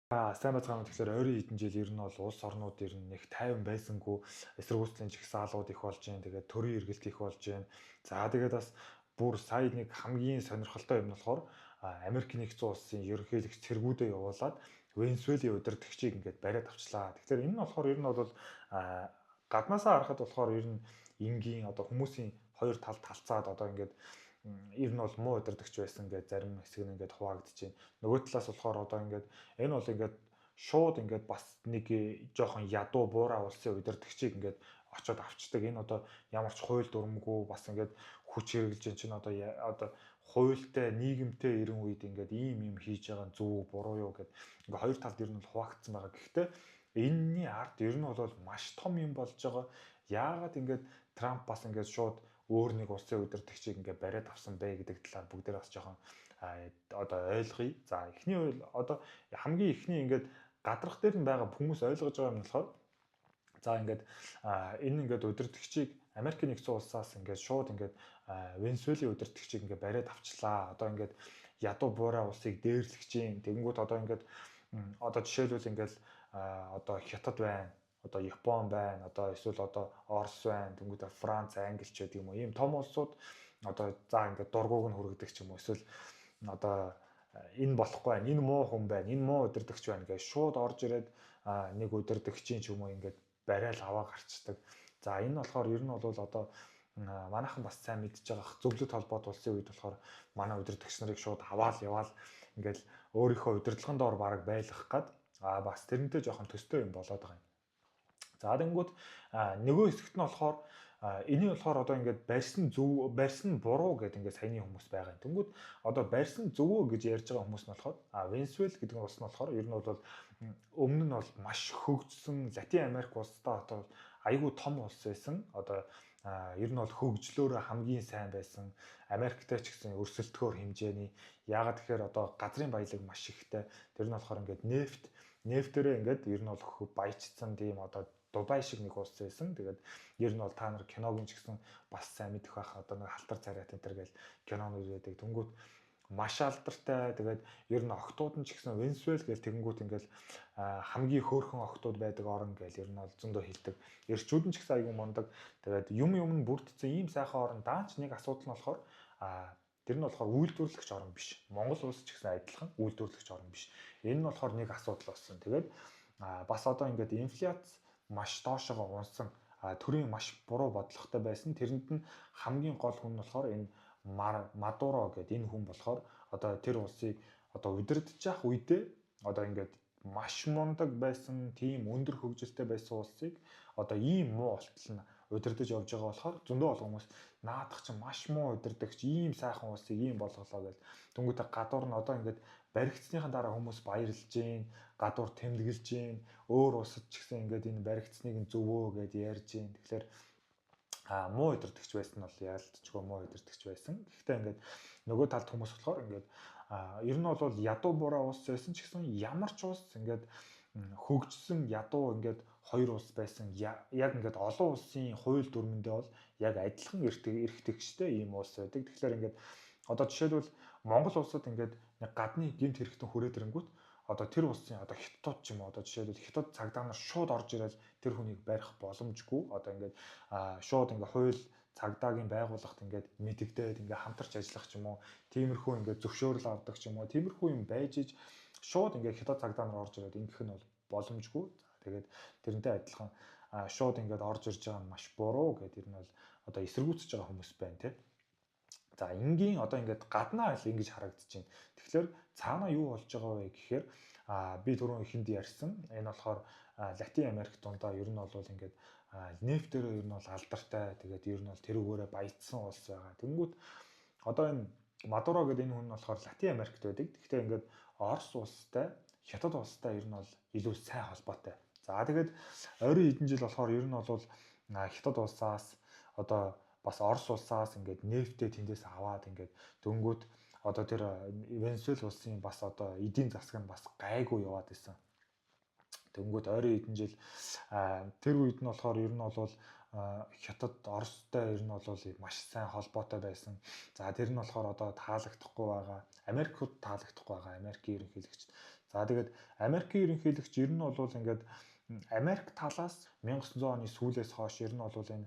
Сайн байцгаана уу. Тэгэхээр ойрын хэдэн жил ер нь бол улс орнууд ер нь нэг тайван байсангүй, эсэргүүцлийн жагсаалууд их болж байна. Тэгээд төрийн эргэлт их болж байна. За тэгээд бас бүр сая нэг хамгийн сонирхолтой юм нь болохоор Америк нэгдсэн улсын ерөнхийлөгч цэргүүдээ явуулаад Венесуэлийн удирдагчийг ингээд бариад авчлаа. Тэгэхээр энэ нь болохоор ер нь бол гаднаасаа харахад болохоор ер нь энгийн одоо хүмүүсийн хоёр тал талцаад одоо ингээд ер нь бол муу удирдагч байсан гэж зарим хэсэг нь ингээд хуваагдаж байна. Нөгөө талаас болохоор одоо ингээд энэ бол ингээд шууд ингээд бас нэг жоохон ядуу буурай улсын удирдагчийг ингээд очиод авчдаг. Энэ одоо ямар ч хууль дүрмгүй бас ингээд хүч хэрэглэж чинь одоо хуультай нийгэмтэй ирэн үед ингээд ийм юм хийж байгаа нь зөв буруу юу гэд ингээд хоёр талд ер нь бол хуваагдсан байгаа. Гэхдээ энэний ард ер нь бол маш том юм болж байгаа. Яагаад ингээд Трамп бас ингээд шууд өөр нэг улсын удирдагчийг ингээд бариад авсан бэ гэдэг талаар бүгдээр бас жоохон одоо ойлгоё. За эхний одоо хамгийн эхний ингээд гадрах дээр нь байгаа хүмүүс ойлгож байгаа юм нь болохоор за ингээд энэ ингээд удирдагчийг Америк нэгдсэн улсаас ингээд шууд ингээд Венесуэлийн удирдагчийг ингээд бариад авчлаа. Одоо ингээд ядуу буурай улсыг дээрлэх чинь. Тэгэнгүүт одоо ингээд одоо жишээлбэл ингээд одоо Хятад байна, одоо Япон байна, одоо эсвэл одоо Орос байна, тэнгуүтэ Франц, Англи ч гэдэг юм уу. Ийм том улсууд одоо за ингээд дургууг нь хүргэдэг ч юм уу. Эсвэл одоо энэ болохгүй байна, энэ муу хүн байна, энэ муу удирдагч байна гэж шууд орж ирээд нэг удирдагчийн ч юм уу ингээд барайл аваа гарчдаг. За энэ болохоор ер нь бол одоо манайхан бас сайн мэдж байгаа зөвлөд холбоот улсын үед болохоор манай удирдагч нарыг шууд аваал яваал ингээд өөрийнхөө удирдлагын доор бараг байлгах гад бас тэрнтэй жоохон төстэй юм болоод байгаа юм. За тэгэнгүүт нөгөө хэсэгт нь болохоор энэний болохоор одоо ингээд барьсан зөв, барьсан буруу гэдэг ингээд саяны хүмүүс байгаа юм. Тэнгүүд одоо барьсан зөвөө гэж ярьж байгаа хүмүүс нь болохоор Венесуэл гэдэг улс нь болохоор ер нь бол өмнө нь бол маш хөгжсөн Латин Америк улстай одоо айгүй том улс байсан. Одоо ер нь бол хөгжлөөрөө хамгийн сайн байсан. Америктай ч гэсэн өрсөлдөхөөр хэмжээний. Яагаад тэгэхээр одоо газрын баялаг маш ихтэй. Тэр нь болохоор ингээд нефтэрээ ингээд ер нь бол баяжцсан тийм одоо Дубай шиг нэг улс байсан. Тэгээд ер нь бол та нар киног нь ч гэсэн бас сайн мэдэх байх. Одоо нэг халтар царайт энэ төр гэл кинонууд байдаг. Тэнгүүт маш алдартай. Тэгээд ер нь октод нь ч гэсэн Венесуэл гэл тэгэнгүүт ингээл хамгийн хөөрхөн октод байдаг орн гэл ер нь бол зөндөө хэлдэг. Эрчүүд нь ч гэсэн айгүй мундаг. Тэгээд юм юм нь бүрдсэн ийм сайхан орн даанч нэг асуудал нь болохоор тэр нь болохоор үйлдвэрлэгч орн биш. Монгол улс ч гэсэн адилхан үйлдвэрлэгч орн биш. Энэ нь болохоор нэг асуудал болсон. Тэгээд бас одоо ингээд инфляц маш доошогоо унсан, төрийн маш буруу бодлоготой байсан. Тэрэнд нь хамгийн гол хүн нь болохоор энэ Мадуро гэдэг энэ хүн болохоор одоо тэр улсыг одоо удирдах явах үедээ одоо ингээд маш мундаг байсан, тийм өндөр хөгжилтэй байсан улсыг одоо ийм муу болтол нь удирдах явж байгаа болохоор зөндөө олон хүмүүс наадах чинь маш муу удирдагч, ийм сайхан улсыг ийм болголоо гэж. Тэнгүүтээ гадуур нь одоо ингээд баригдсныхан дараа хүмүүс баярлж гин, гадуур тэмдэглэж гин, өөр улсад ч гэсэн ингээд энэ баригдсныг нь зөвөө гэд ярьж гин. Тэгэхээр муу удирдагч байсан нь бол яалтчгүй муу удирдагч байсан. Гэхдээ ингээд нөгөө талд хүмүүс болохоор ингээд ер нь бол ядуу бураа улс байсан ч гэсэн ямар ч улс ингээд хөгжсөн ядуу ингээд хоёр улс байсан. Яг ингээд олон улсын хууль дүрмэндээ бол яг адилхан эрхтэгчтэй ийм улс байдаг. Тэгэхээр ингээд одоо жишээлбэл Монгол улсад ингээд нэг гадны гэмт хэрэгтэн хүрээд ирэнгүүт одоо тэр улсын одоо хятадууд ч юм уу, одоо жишээлбэл хятад цагдаа нар шууд орж ирэл тэр хүнийг барих боломжгүй. Одоо ингээд шууд ингээд хууль цагдаагийн байгууллагт ингээд мэдэгдээд ингээд хамтарч ажиллах ч юм уу, тиймэрхүү ингээд зөвшөөрөл авдаг ч юм уу, тиймэрхүү юм байж иж шууд ингээд хятад цагдаа нар орж ирээд ингэх нь бол боломжгүй. За тэгээд тэрнтэй адилхан шууд ингээд орж ирж байгаа нь маш буруу гэдэг ер нь бол одоо эсэргүүцэж байгаа хүмүүс байна тий. За энгийн одоо ингээд гаднаа л ингэж харагдаж байна. Тэгэхээр цаана юу болж байгаа вэ гэхээр би түрүүн ихэнд ярьсан. Энэ болохоор Латин Америк дундаа ер нь бол ингээд нефтээрээ ер нь бол алдартай. Тэгээд ер нь бол тэрүүгээрээ баяжсан улс байгаа. Тэнгүүт одоо энэ Мадуро гэдэг энэ хүн нь болохоор Латин Америкт байдаг. Гэхдээ ингээд Орос улстай, Хятад улстай ер нь бол илүү сайн холбоотой. За тэгээд ойрын хэдэн жил болохоор ер нь бол Хятад улсаас одоо бас Орос улсаас ингээд нефтээ тэндээс аваад ингээд дөнгөт одоо тэр Венесуэл улсын бас одоо эдийн засаг нь бас гайгүй яваад исэн. Тэнгүүд ойрын хэдэн жил тэр үед нь болохоор ер нь бол Хятад Оростой ер нь бол маш сайн холбоотой байсан. За тэр нь болохоор одоо таалагдахгүй байгаа. Америкт таалагдахгүй байгаа. Америкийн ерөнхийлөгч За тэгээд Америкийн ерөнхийлөгч ер нь бол ингээд Америк талаас 1900 оны сүүлээс хойш ер нь бол энэ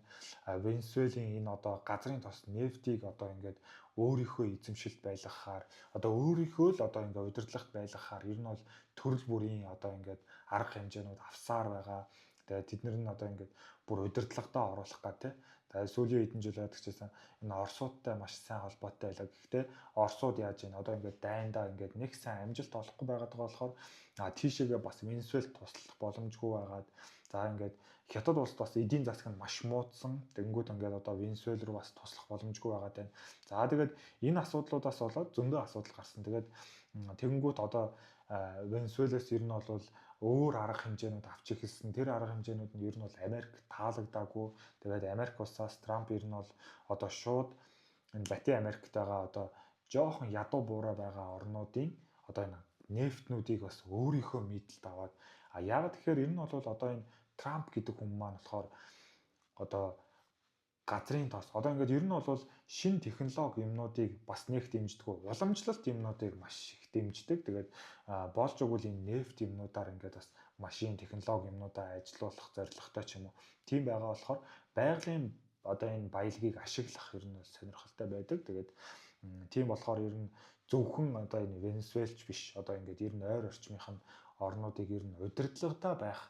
Венесуэлийн энэ одоо газрын тос нефтийг одоо ингээд өөрийнхөө эзэмшилд байлгахаар одоо өөрийнхөө л одоо ингээд удирдлагт байлгахаар ер нь бол төрөл бүрийн одоо ингээд арга хэмжээнүүд авсаар байгаа. Тэгээд тэд нар нь одоо ингээд бүр удирдлагадаа оруулах га тий. Тэгээд сүүлийн хэдэн жил байдаг чийсэн энэ Оросуудтай маш сайн холбоотой байлаа. Гэхдээ Оросууд яаж ийн одоо ингээд дайндаа ингээд нэг сайн амжилт олохгүй байгаад байгаа болохоор тийшээгээ бас Венесуэлд туслах боломжгүй байгаад за ингээд Хятад улсад бас эдийн засаг нь маш муудсан. Тэгэнгүүт ингээд одоо Венесуэл рүү бас туслах боломжгүй байгаад байна. За тэгээд энэ асуудлуудаас болоод зөндөө асуудал гарсан. Тэгээд тэгэнгүүт одоо Венесуэлээс ер нь бол өөр арга хэмжээнүүд авч эхэлсэн. Тэр арга хэмжээнүүд нь ер нь бол Америк таалагдаагүй. Тэгээд Америк улсаас Трамп ер нь бол одоо шууд энэ Латин Америктайгаа одоо жоохон ядуу буурай байгаа орнуудын одоо энэ нефтнүүдийг бас өөрийнхөө мэдэлд аваад яагаад тэгэхээр энэ нь бол одоо энэ Трамп гэдэг хүн маань болохоор одоо газрын тос одоо ингээд ер нь бол шинэ технологи юмнуудыг бас нэг дэмждэг, уламжлалт юмнуудыг маш их дэмждэг. Тэгээд болж өгвөл энэ нефт юмнуудаар ингээд бас машин технологи юмнуудаа ажилуулах зорилготой ч юм уу. Тийм байгаа болохоор байгалийн одоо энэ баялагийг ашиглах ер нь бол сонирхолтой байдаг. Тэгээд тийм болохоор ер нь зөвхөн одоо энэ Венесуэлч биш одоо ингээд ер нь ойр орчмынх нь орнуудыг ер нь удирдлагатай байх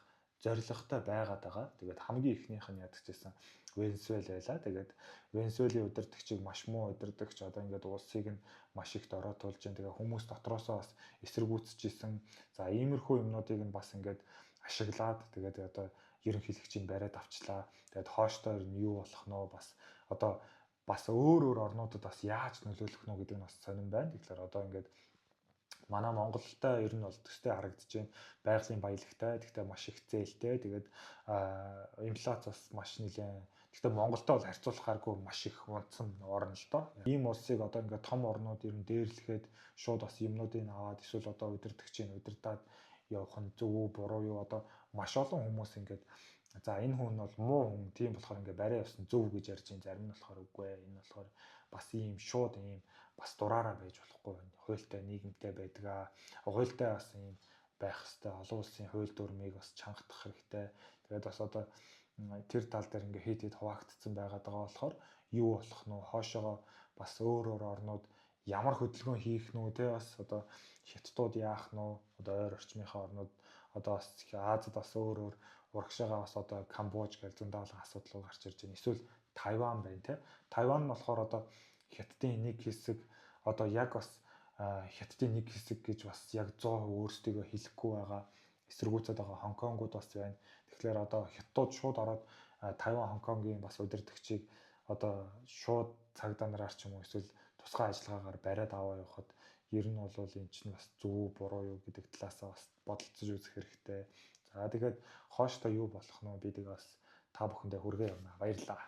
зорилготой байгаад байгаа. Тэгээд хамгийн ихнийх нь яадаг чийсэн Венесуэл байлаа. Тэгээд Венесуэлийн удирдагчийг маш муу удирдагч одоо ингээд улсыг нь маш их дороотуулж байна. Тэгээд хүмүүс дотроосоо бас эсэргүүцэж исэн. За иймэрхүү юмнуудыг нь бас ингээд ашиглаад тэгээд одоо ерөнхийлөгчийг бариад авчлаа. Тэгээд хоошдоо ер нь юу болох нь бас одоо бас өөр өөр орнуудад бас яаж нөлөөлөх нь гэдэг нь бас сонирн байна. Тэгэхээр одоо ингээд манай Монголтой ер нь бол төстэй харагдаж байна. Байгалийн баялагтай, тэгтээ маш их зээлтэй. Тэгээд инфляц бас маш нэлээд. Гэхдээ Монголтой бол харьцуулахааргүй маш их унтсан орн л доо. Ийм улсыг одоо ингээд том орнууд ер нь дээрлэхэд шууд бас юмнуудыг аваад эсвэл одоо удирдагчийг удирдаад явах нь зөв үү буруу юу одоо маш олон хүмүүс ингээд за энэ хүн бол муу хүн тийм болохоор ингээд барай явсан зөв гэж ярьж байна. Зарим нь болохоор үгүй ээ. Энэ болохоор бас ийм шууд ийм бас дураараа байж болохгүй байна. Хуультай нийгэмтэй байдаг аа. Хуультай бас ийм байх хэвээр олон улсын хууль дүрмийг бас чангатах хэрэгтэй. Тэгээд бас одоо тэр тал дээр ингээ хит хит хуваагдсан байгаад байгаа болохоор юу болох нь хоошоогоо бас өөр өөр орнууд ямар хөдөлгөөн хийх нү те бас одоо хятадууд яах нь одоо ойр орчмынхаа орнууд одоо бас Азад бас өөр өөр урагшаага бас одоо Камбож гэл зөндөө олон асуудлууд гарч ирж байна. Эсвэл Тайван байна те. Тайван нь болохоор одоо Хятадын нэг хэсэг одоо яг бас Хятадын нэг хэсэг гэж бас яг 100% өөрсдийгөө хэлэхгүй байгаа. Эсэргүүцээд байгаа Хонконгууд бас байна. Тэгэхээр одоо Хятадууд шууд ороод Тайван, Хонконгийн бас удирдагчийг одоо шууд цагдаа нараар ч юм уу эсвэл тусгай ажиллагаагаар бариад аваа явахад ер нь бол энэ чинь бас зөв буруу юу гэдэг талаасаа бас бодолцож үзэх хэрэгтэй. За тэгэхээр хооштой юу болох нь би тэгээ бас та бүхэндээ хүргээ явна. Баярлалаа.